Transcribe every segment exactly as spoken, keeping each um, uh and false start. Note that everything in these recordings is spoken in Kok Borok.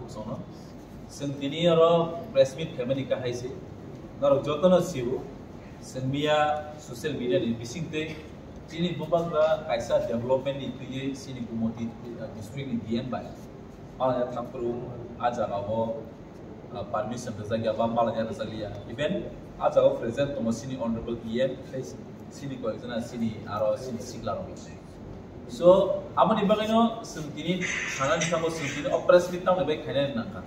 Sono. Chwng tini oro press meet khaimani kahai se. Norok jotono sio. Chwng miya social media ni bisingtwi chini bubagra kaisa development ni twiwi chini Gumoti, uh, district ni D M bai. Malaya thangphuru a jaga o, uh, permission rwjakya ba malaya rwjakliya. Even a jaga o present tongo chini honorable E M tei chini koyekjona chini aro chini sikla rok. So, aboni bagwino chwng tini sanani thango chwng tini o press meet tamni bai khainani nangkha.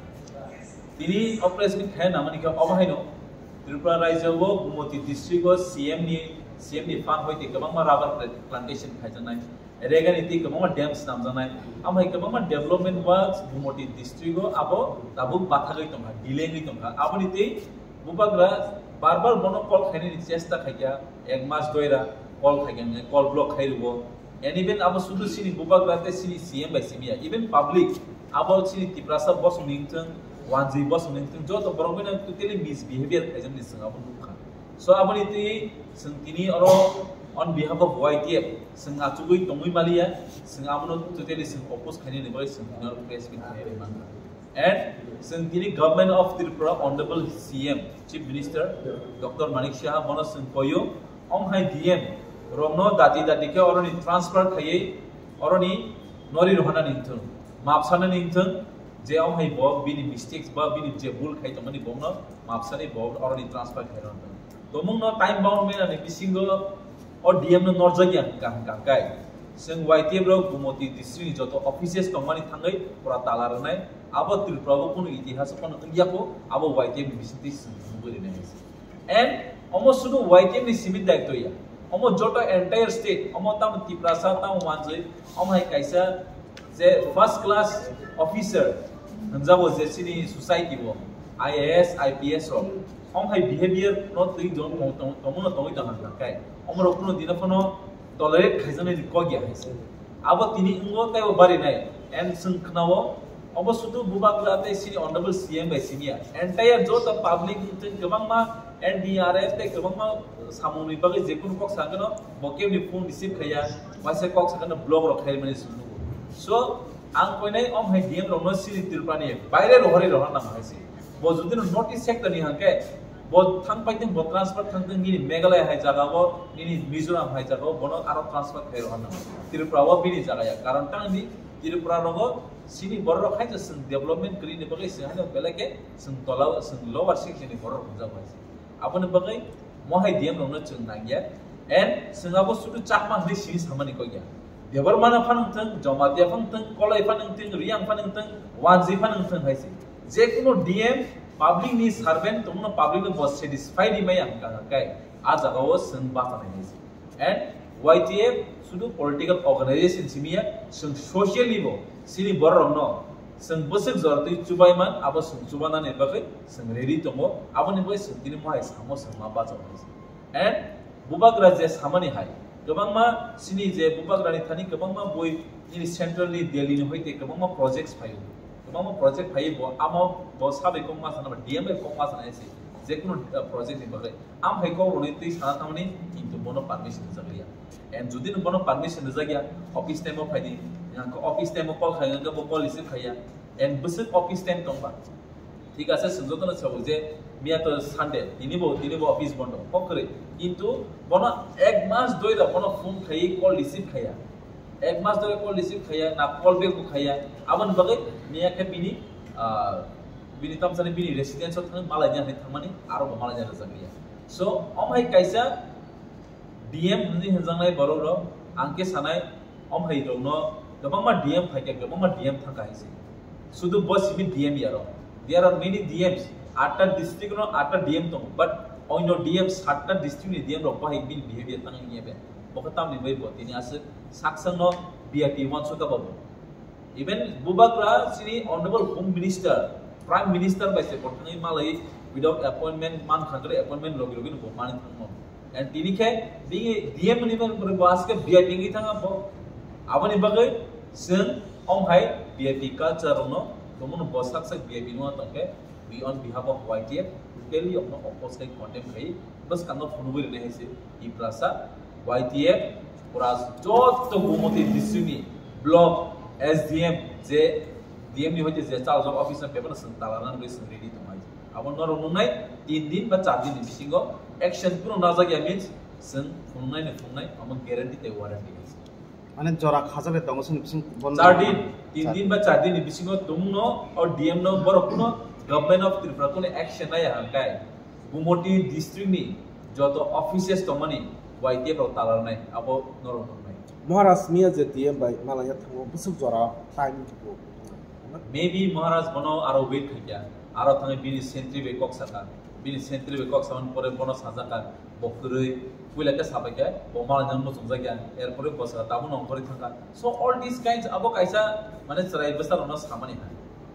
Tini o press meet khaina nangmani khe obo haino Tripura rajyo o Gumoti district o C M ni, C M ni fund hoite kwbangma rubber pla-, plantation khaijaknai, regani twi kwbangma dam swnamjaknai, amhai kwbangma development works Gumoti district o abo tabuk bathagwi tongkha, delay wngwi tongkha. Aboni twi bubagra bar bar bono call khainani chesta khaikha, ek mas doira call khaikha, call block khai rwo. And even abo sudu chini bubagra tei chini C M bai simi ya. Even public, abo chini Tiprasa bosong ni wngthung, wanjwi bosong ni wngthung, joto borok bai no totally misbehavior khaijakmani chwng abo nukha. So aboni twi chwng tini oro on behalf of Y T F chwng achugwi tongwi maliya, chwng abono totally chwng oppose khainani bagwi chwng tini oro press meet khainani mankha. And chwng tini Government of Tripura, Honorable C M, Chief Minister, Doctor Manik Saha, bono chwng koyo, omhai D M rokno dati dati khe oroni transfer khaiwi oroni nori rohana ningthung, map sana ningthung, je omhai bo bini mistakes ba bini je bul khai tongmani bokno map sani bo oroni transfer khai rohana. Tomungno time bound manani bisingo o D M no norjakya hwnkha hwnkha kai. Chwng Y T F rok Gumoti district ni joto offices tongmani thangwi pura tala rwnai. Abo Tripura o kunu itihas o phano wngya kho, abo Y T F ni bisingtwi chwng nugwi rwnai hai se. And omo sudu Y T F ni simi daityo ya. Omo joto entire state, omo tamo Tiprasa, tamo Wanjwi, omo hai kaisa je first class officer hwnjago je chini society o, I A S, I P S rok, omo hai behavior no twi tong-, tong-, tong-, tongmano tongwi tong hwnka kai. Omo rok kunu dino phano tolerate khaijaknai ni kok ya hai se. Abo tini wngo tei bo barinai. And chwng khnao, obo sudu bubagra tei chini honorable C M bai simi ya. Entire joto public wngthung kwbangma N D R F tei kwbangma samungni bagwi jekunu kok sakano bo kebni phone receive khaiya, waisa kok sakano block rok khaimani chwng nugo. So, ang koinai om hai D M rokno chini Tripura ni baire rohorwi rohorna hai se. Bo jodi no North East sector ni hwnkhe, bo thang paithung, bo transfer thangthung, nini Meghalaya hai jaga o, nini Mizoram hai jaga o, bono aro transfer khai rohor nang. Tripura o bini jaga ya, karon tang di Tripura rogo chini borok rok hai je chwng development kwrwi ni bagwi chwng haino belai khe chwng tola o, chwng lower section ni borok rok hwnjak bai. Aboni bagwi mohai D M rokno chwng nangya. And chwng abo sudu Chakma hwnwi sini samani kok ya. Debbarma no phano wngthung, Jamatia phano wngthung, Kolai phano wngthung, Reang phano wngthung, Wanjwi phano wngthung hai se. Jekunu D M public ni servant tongno public no bo satisfy rimaya hwnkha hwnkhe a jaga o chwng bachanai hai se. And Y T F sudu political organization simi ya, chwng socially bo chini borok rokno chwng bwswk jora twi chubai man, abo chwng chubanani bagwi chwng ready tongo, aboni bagwi chwng tini mohai samo chwng ma bachao hai se. And bubagra je samani hai, kwbangma chini je bubagrani thani kwbangma bui nini central ni Delhi ni hoite kwbangma projects phaio. Kwbangma project phaiwi bo amo bo sabai kok ma sana ba D M bai kok ma sana se jekunu, uh, project ni bagwi. Am hai kok rwnwi twi sana thangmani kintu bono permission rwjak liya. And jodi no bono permission rwjak ya, office time o phaidi, yang ko office time o call khai, yang ko bo call receive khaiya. And bwswk office time tongba. Thik ase, chwng jotono sabo je miya to Sunday, tini bo, tini bo office bondo, kok kwrwi. Kintu bono ek mas doi da bono phone khaiwi call receive khaiya. Ek mas doi call receive khaiya, na call back bo khaiya. Aboni bagwi miya khe bini, ah, bini tamsani bini residence o thang malai ni thangmani, aro bo malai ni rwjak liya. So, om hai kaisa D M hwnwi hwnjaknai borok rok, ang khe sanai, om hai rokno kwbangma D M phaikha, kwbangma D M thangkha hai se. Sudu bo simi D M ya rok. There are many D Ms. Atta district no atta D M tongo, but oino D M satta district ni D M rok bahai bini behavior tang ya be. Bo khe tamni bai bo tini aswk saksang no V I P uansukha bo. Even bubagra chini Honorable Home Minister, Prime Minister bai se bo thangwi malai without appointment man khangre appointment logi logi no bo mani thangmo. And tini khe bini D M ni man bo aswk V I P wngwi thang bo. Aboni bagwi chwng om hai V I P culture rokno tongmano bo sak sak V I P no tongkhe. We on behalf of Y T F totally okno oppose khai condemn khai bwskango phunugwi rwnai hai se Tiprasa Y T F pura joto Gumoti district ni block S D M je D M ni hoite je charge of office no paper no chwng talarnani bagwi chwng ready tongnai. Abo norok nungnai tin din ba char din ni bisingo action phano najak ya means chwng phunuknai ni phunuknai amo guarantee tei warranty hai se. Mane jora khajak le tongo chwng bising bondo. Char din, tin din ba char din ni bisingo tongmung no o D M no borok kuno Government of Tripura kuno action nai ya hangkai. Gumoti district ni joto offices tongmani Y T F rok talarnai abo norok nungnai. Maharaj miya je D M bai malaya thango bwswk jora time bo. Maybe Maharaj bono aro wait khaikya, aro thangwi bini sentry bai kok saka, bini sentry bai kok samani pore bono sajaka, bo kwrwi, puila khe sabaikha, bo malai nang muchungjakya, erpore bo saka tabukno ongkhorwi thangkha. So all these kinds abo kaisa mane chwrai bwsarokno samani hai.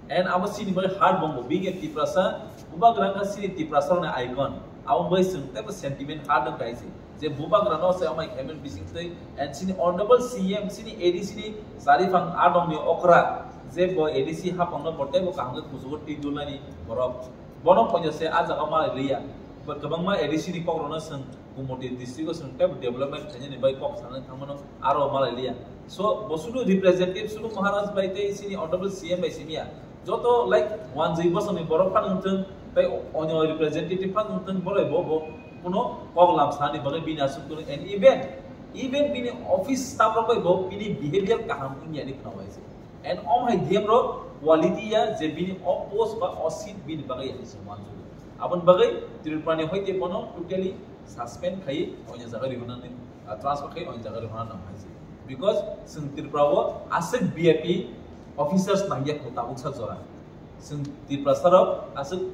And abo chini bagwi hard bongbo, being a Tiprasa, bubagra wngkha chini Tiprasarokni icon, abo bagwi chwng teibo sentiment hard wngkha hai se. Je bubagrano se amai khaimani bisingtwi, and chini honorable C M, chini A D C ni chariphang adongni okra, je bo A D C haphangno bo teibo kaham khe kuchugo twi dulnani borok. Bono poito se ah jaga malai liya. Bo kwbangma A D C ni kokrokno chwng Gumoti district o chwng teibo development khainani bai kok sanani thangmano aro malai liya. So, bo sudu representative sudu Maharaj bai tei chini honorable C M bai simiya. Joto, like, wanjwi bosongni borok phano wngthung, tei onyo representative phano wngthung, borok bo, bo kuno kok lam sani bagwi bini aswk kuno, and even, even bini office staff rok bai bo bini behavior kaham wngya ni khna waise. And om hai D M rok quality ya je bini o post ba o seat bini bagwi ya se wanjwi. Aboni bagwi Tripura ni hoite bono totally suspend khai onyo jaga rihornani, ah, transfer khai onyo jaga rihorna nang hai se. Because chwng Tripura o aswk V I P officers nangya kho tabuk sa jora. Chwng Tiprasa rok aswk,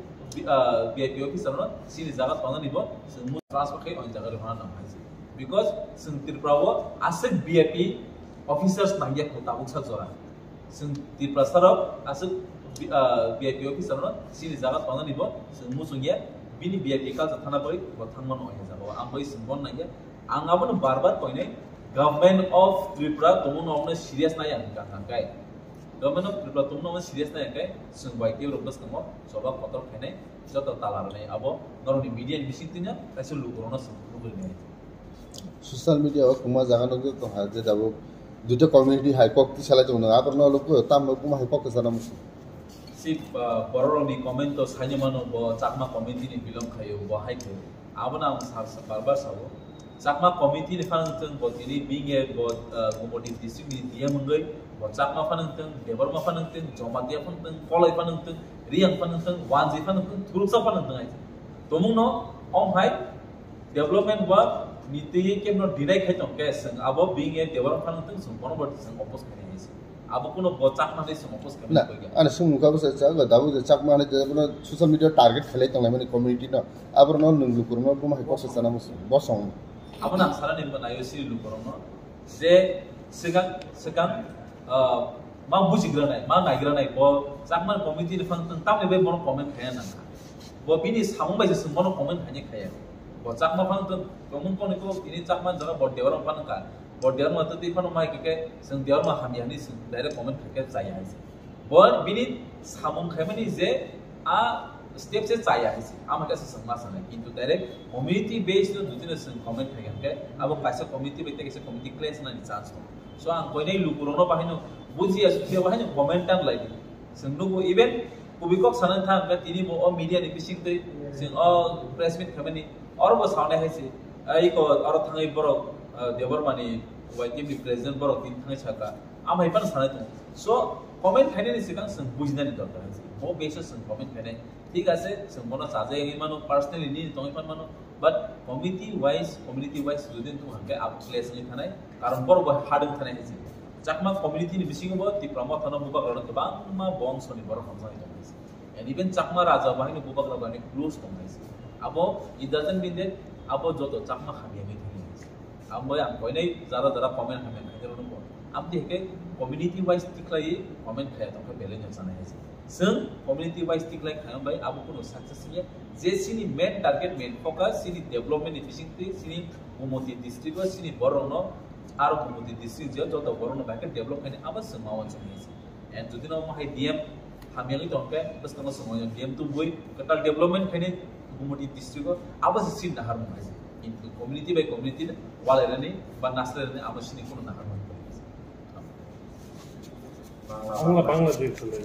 ah, V I P officer no chini jaga tongnani bo chwng mu transfer khai onyo jaga rihorna nang hai se. Because chwng Tripura o aswk V I P officers nangya kho tabuk sa jora. Chwng Tiprasa rok aswk, ah, V I P officer no chini jaga tongnani bo chwng muchungya, bini V I P culture thana bai bo thangmano onyo jaga o. Ang bai chwng bon nangya. Ang abono bar bar koinai, Government of Tripura tongmung no serious nai ang kha kai. Government of Tripura tongmung no serious nai ang kai, chwng bai tei rok bwskango choba kotor khainai, joto tala rwnai abo norokni media ni bising twino kaisa lukurokno chwng nugwi rinai. Social media o kwma jaga nugwi tongkha je tabuk duita community hai kok tisalai tongo, aborno luku tamo kwma hai kok kwchana muchung. Si, ah, bororokni comment o saino mano, bo Chakma community ni belong khaio, bo hai khaio. Abono ang sa, sa, bar bar sao. Chakma community ni phano wngthung, bo tini being a, bo, ah, Gumoti district ni D M wngwi, bo Chakma phano wngthung, Debbarma phano wngthung, Jamatia phano wngthung, Koloi phano wngthung, Riyang phano wngthung, Wanjwi phano wngthung, Thuruksa phano wngthung hai. Tongmung no, om hai, development work ni twi kebo no deny khai tong khe, chwng abo being a Debbarma phano wngthung, chwng bono bo chwng oppose khainai hai se. Abo kuno bo Chakma tei chwng oppose khainai na, koi khe. Ani swngmung kha bwsa cha, abo dabo je Chakma hinui je bono social media target khailai tonglaimani community no. Aborno nwng lukurokno buma hai kok se chana muchung, bosong. Abo nang sana ni bo naio siri lukurokno. Je swkang, swkang, ah, ma bujigranai, ma naigranai, bo Chakma community ni phang tang tamni bai bono comment khaiya nang kha. Bo bini samung bai se chwng bono comment khaini khaiya. Bo Chakma phang tang tongmung koni ko ini Chakma jaga bo Debbarma phang kha. Bo Debbarma twi phano mai khe, chwng Debbarma hamya hinui chwng direct comment khaikhe chaya hai se. Bo bini samung khaimani je a step se chaya hai se. Ama khe chwng ma sanai. Kintu direct community base no dutino chwng comment khaikhe, abo kaisa community bai tei kaisa community clash nani chance tongo. So ang koinai lukurokno bahaino bujiya sukya bahaino comment tang lai di. Chwng nugo even kubui kok sana thang khe tini bo o media ni bising twi chwng o press meet khaimani oro bo sanai hai se. Ai ko oro thangwi borok, ah, Debbarma ni Y T F ni president borok tini thangwi saka. Amhai phano sanai tongo. So comment khainani swkang chwng bujinani dorkar hai se. Bo base o chwng comment khainai. Thik ase, chwng bono chajagwi mano, personally nini tongwi phan mano, but community wise, community wise jodi wngkha hwnkhe abo clash wngwi thanai, karon borok bo hard wngwi thanai hai se. Chakma community ni bisingo bo Tipra Motha no bubagrano kwbangma bongso ni borok hamjaknai tong hai se. And even Chakma raja bo haino bubagra bai close tong hai se. Abo it doesn't mean that abo joto Chakma hamya wngwi thangwi hai se. Abo ang koinai jara jara comment hamya khainai rok no bo. Amtwi hwnkhe community wise tikhlaiwi comment khaiya tongkha belai no chanai hai se. Chwng community wise tikhlai khaina bai abo kuno success wngya. Je chini main target, main focus chini development ni bisingtwi chini Gumoti district o chini borokno aro Gumoti district je joto borokno bai khe develop khaina abo chwng ma uansuknai se. And jodi no omo hai D M hamyagwi tongkhe bwskango chwng D M tubui kwtal development khainai Gumoti district o abo se chini naharmung hai se. Kintu community by community walairani ba nasrairani abo chini kuno naharmung hai se. Bangla, Bangla, Bangla.